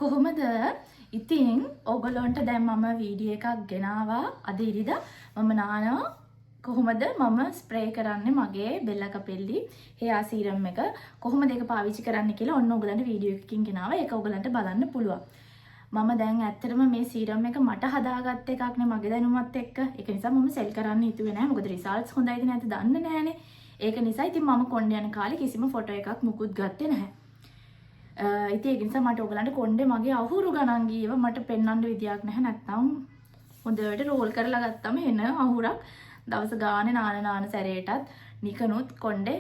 කොහොමද? ඉතින් ඔයගොල්ලන්ට දැන් මම වීඩියෝ එකක් ගෙනාවා. අද ඉරිදා මම නානවා. කොහොමද මම ස්ප්‍රේ කරන්නේ මගේ බෙල්ලා කපෙල්ලි හෙයා සීරම් එක, කොහොමද ඒක පාවිච්චි කරන්න කියලා ඔන්න ඔයගලන්ට වීඩියෝ එකකින් ගෙනාවා. ඒක ඔයගලන්ට බලන්න පුළුවන්. මම දැන් ඇත්තටම මේ සීරම් එක මට හදාගත්ත එකක් නේ, මගේ දැනුමත් එක්ක. ඒක නිසා මම සෙල් කරන්න හිතුවේ නෑ. මොකද රිසල්ට්ස් හොඳයිද නැද්ද දන්නේ නෑනේ. ඒක නිසා ඉතින් මම කොණ්ඩේ යන කාලේ කිසිම ෆොටෝ එකක් මුකුත් ගත්තේ නැහැ. ඉතින් ඒක නිසා මට ඔයගලන්ට කොණ්ඩේ මගේ අහුරු ගණන් ගියව මට පෙන්වන්න විදියක් නැහැ. නැත්තම් හොඳට රෝල් කරලා ගත්තම එන අහුරක් දවස ගානේ නාන නාන සැරේටත් නිකනුත් කොණ්ඩේ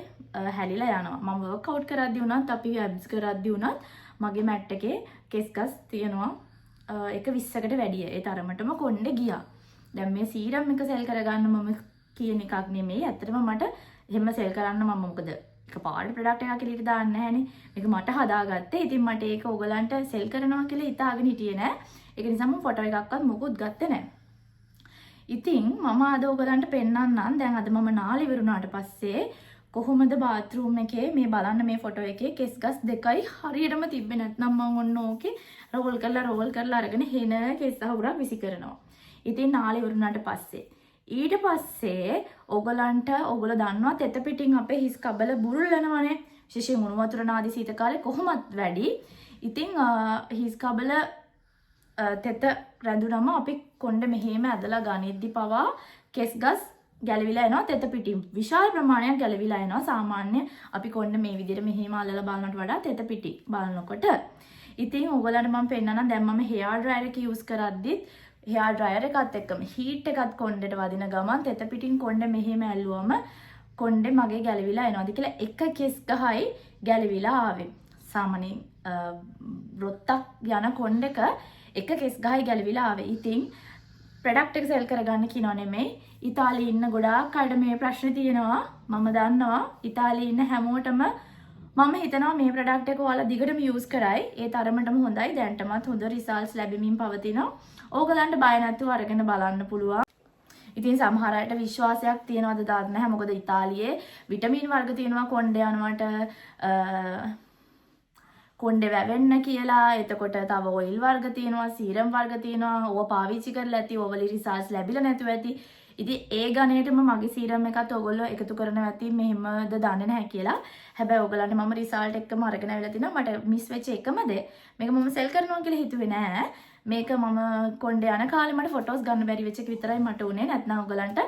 හැලිලා යනවා. මම වර්ක් අවුට් කරද්දි වුණත්, අපි ඇබ්ස් කරද්දි වුණත් මගේ මැට් එකේ කෙස් ගස් තියෙනවා එක 20කට වැඩිය. ඒ තරමටම කොණ්ඩේ ගියා. දැන් මේ සීරම් එක සෙල් කරගන්න මම කියන එකක් නෙමෙයි. ඇත්තටම මට එහෙම සෙල් කරන්න මම මොකද එකපාරට ප්‍රොඩක්ට් එකක් එළියට දාන්න නැහැනේ. මේක මට හදාගත්තේ. ඉතින් මට ඒක ඔයගලන්ට සෙල් කරනවා කියලා හිතාගෙන හිටියේ නෑ. ඒක නිසා මම ෆොටෝ එකක්වත් මොකුත් ගත්තේ නෑ. ඉතින් මම අද ඔයගලන්ට පෙන්වන්නම්. දැන් අද මම නාලා ඉවරුනාට පස්සේ කොහොමද බාත්රූම් එකේ, මේ බලන්න, මේ ෆොටෝ එකේ කෙස් ගස් දෙකයි හරියටම තිබ්බේ. නැත්නම් මං ඔන්න ඕකේ රෝල් කරලා රෝල් කරලා අරගෙන හෙන කෙස් අහුරක් විසි කරනවා. ඉතින් නාලා ඉවරුනාට පස්සේ, ඊට පස්සේ ඔයගලන්ට, ඔයගොල්ලෝ දන්නවා තෙත පිටින් අපේ හිස් කබල බුරුල්ලනවනේ. විශේෂයෙන් උණු වතුර නාදි සීත කාලේ කොහොමත් වැඩි. ඉතින් හිස් කබල තෙත රැඳුනම අපි කොණ්ඩ මෙහෙම ඇදලා ගනිද්දි පවා කෙස් ගස් ගැලවිලා එනවා. තෙත පිටින් විශාල ප්‍රමාණයක් ගැලවිලා එනවා සාමාන්‍ය අපි කොණ්ඩ මේ විදිහට මෙහෙම අල්ලලා බලනට වඩා තෙත පිටි බලනකොට. ඉතින් ඔයගලන්ට මම පෙන්නනම්. දැන් මම හෙයාර් ඩ්‍රයර් එක යූස් කරද්දිත් හෙයාර් ඩ්‍රයර් එකත් එක්කම හීට් එකත් කොණ්ඩෙට වදින ගමන් තෙත පිටින් කොණ්ඩ මෙහෙම ඇල්ලුවම කොණ්ඩේ මගේ ගැලවිලා එනවාද කියලා එක කෙස් ගහයි ගැලවිලා ආවේ. සාමාන්‍යයෙන් රොත්තක් යන කොණ්ඩෙක එක කෙස් ගහයි ගැලවිලා ආවේ. ඉතින් ප්‍රොඩක්ට් එක සෙල් කරගන්න කියනව නෙමෙයි. ඉතාලියේ ඉන්න ගොඩාක් අයට මේ ප්‍රශ්නේ තියෙනවා. මම දන්නවා ඉතාලියේ ඉන්න හැමෝටම. මම හිතනවා මේ ප්‍රොඩක්ට් එක ඔයාලා දිගටම යූස් කරයි. ඒ තරමටම හොඳයි. දැන්ටමත් හොඳ රිසල්ට්ස් ලැබෙමින් පවතිනවා. ඕගලන්ට බය නැතුව අරගෙන බලන්න පුළුවන්. ඉතින් සමහර අයට විශ්වාසයක් තියනවද දන්නේ නැහැ. මොකද ඉතාලියේ විටමින් වර්ග තියෙනවා කොණ්ඩේ යනවට, කොණ්ඩේ වැවෙන්න කියලා. එතකොට තව ඔයිල් වර්ග තියෙනවා, සීරම් වර්ග තියෙනවා. ඕවා පාවිච්චි කරලා ඇති, ඕවල රිසල්ට්ස් ලැබිලා නැතුව ඇති. ඉතින් ඒ ගණේටම මගේ සීරම් එකත් ඔයගොල්ලෝ එකතු කරනවා ඇති, මෙහෙමද දන්නේ නැහැ කියලා. හැබැයි ඔයගලන්ට මම රිසල්ට් එක්කම අරගෙන ආවිලා තිනවා. මට මිස් වෙච්ච එකම දේ මේක මම සෙල් කරනවා කියලා හිතුවේ නෑ. මේක මම කොණ්ඩේ යන කාලේ මට ෆොටෝස් ගන්න බැරි වෙච්ච එක විතරයි මට උනේ. නැත්නම් ඔයගලන්ට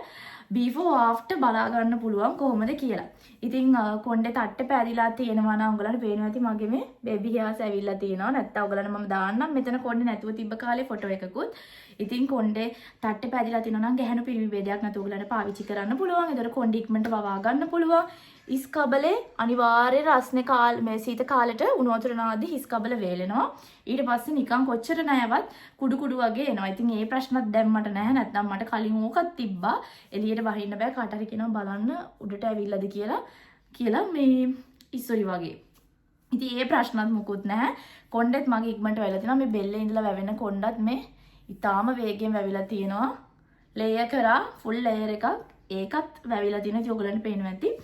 බිෆෝර් ආෆ්ටර් බලා ගන්න පුළුවන් කොහොමද කියලා. ඉතින් කොණ්ඩේ තට්ටේ පෑදිලා තියෙනවා නම් ඔයගලන්ට පේනවා ඇති මගේ මේ බේබි හෙයාර්ස් ඇවිල්ලා තියෙනවා. නැත්නම් ඔයගලන්ට මම දාන්නම් මෙතන කොණ්ඩේ නැතුව තිබ්බ කාලේ ෆොටෝ එකකුත්. ඉතින් කොණ්ඩේ තට්ටේ පෑදිලා තියෙනවා නම් ගැහැණු පිරිමි භේදයක් නැතුව ඔයගලන්ට පාවිච්චි කරන්න පුළුවන්. ඒතර කොණ්ඩේ ඉක්මනට වවා ගන්න පුළුවන්. හිස් කබලේ අනිවාර්ය රස්නේ කාල, මේ සීත කාලෙට උණු වතුර නාද්දි හිස් කබල වේලෙනවා. ඊට පස්සේ නිකන් කොච්චර නෑවත් කුඩු කුඩු වගේ එනවා. ඉතින් ඒ ප්‍රශ්නත් දැන් මට නැහැ. නැත්නම් මට කලින් ඕකත් තිබ්බා. එළියට වහින්න බෑ. කාට හරි කියනවා බලන්න උඩට ඇවිල්ලාද කියලා කියලා මේ ඉස්සොරි වගේ. ඉතින් ඒ ප්‍රශ්නත් මුකුත් නැහැ. කොණ්ඩෙත් මගේ ඉක්මනට වැවිලා තිනවා. මේ බෙල්ලේ ඉඳලා වැවෙන කොණ්ඩත් මේ ඉතාම වේගෙන් වැවිලා තියෙනවා. ලේයර් කරා ෆුල් ලේයර් එකක්. ඒකත් වැවිලා තියෙනවා. ඉතින් ඔයගලන්ට පේනවා ඇති.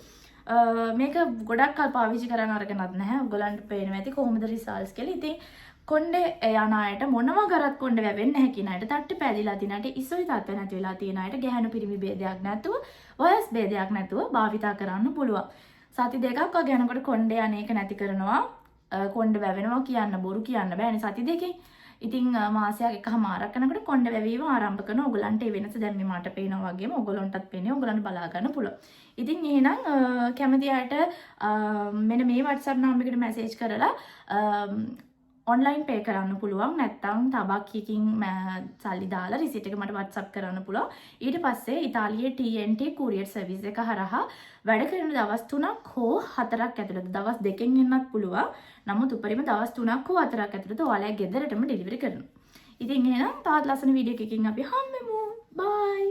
මේක ගොඩක් කල් පාවිච්චි කරන්න අරගෙනත් නැහැ. ඔයගලන්ට පේනවා ඇති කොහොමද රිසල්ට්ස් කියලා. ඉතින් කොණ්ඩේ යන අයට, මොනවා කරත් කොණ්ඩේ වැවෙන්නේ නැහැ කියන අයට, තට්ටේ පෑදිලා තියෙන අයට, ඉසොරි තත්ත්ව නැති වෙලා තියෙන අයට ගැහැණු පිරිමි භේදයක් නැතුව, වයස් භේදයක් නැතුව භාවිතා කරන්න පුළුවන්. සති 2ක් වගේ යනකොට කොණ්ඩේ යන එක නැති කරනවා. කොණ්ඩේ වැවෙනවා කියන්න බොරු කියන්න බෑනේ සති 2කින්. ඉතින් මාසයක් එකහමාරක් යනකොට කොණ්ඩේ වැවීම ආරම්භ කරන ඔයගලන්ට ඒ වෙනස දැන් මේ මට පේනවා වගේම ඔයගොල්ලන්ටත් පේනවා, ඔයගලන්ට බලා ගන්න පුළුවන්. ඉතින් එහෙනම් කැමති අයට මෙන්න මේ WhatsApp number එකට මැසේජ් කරලා ඔන්ලයින් පේ කරන්න පුළුවන්. නැත්නම් තබක් එකකින් සල්ලි දාලා රිසිට් එක මට WhatsApp කරන්න පුළුවන්. ඊට පස්සේ ඉතාලියේ TNT courier service එක හරහා වැඩ කරන දවස් 3ක් හෝ 4ක් ඇතුළත, දවස් 2කින් එන්නත් පුළුවන්. නමුත් උපරිම දවස් 3ක් හෝ 4ක් ඇතුළත ඔයාලා ගෙදරටම ඩෙලිවරි කරනවා. ඉතින් එහෙනම් තවත් ලස්සන වීඩියෝ එකකින් අපි හම්බෙමු. බයි.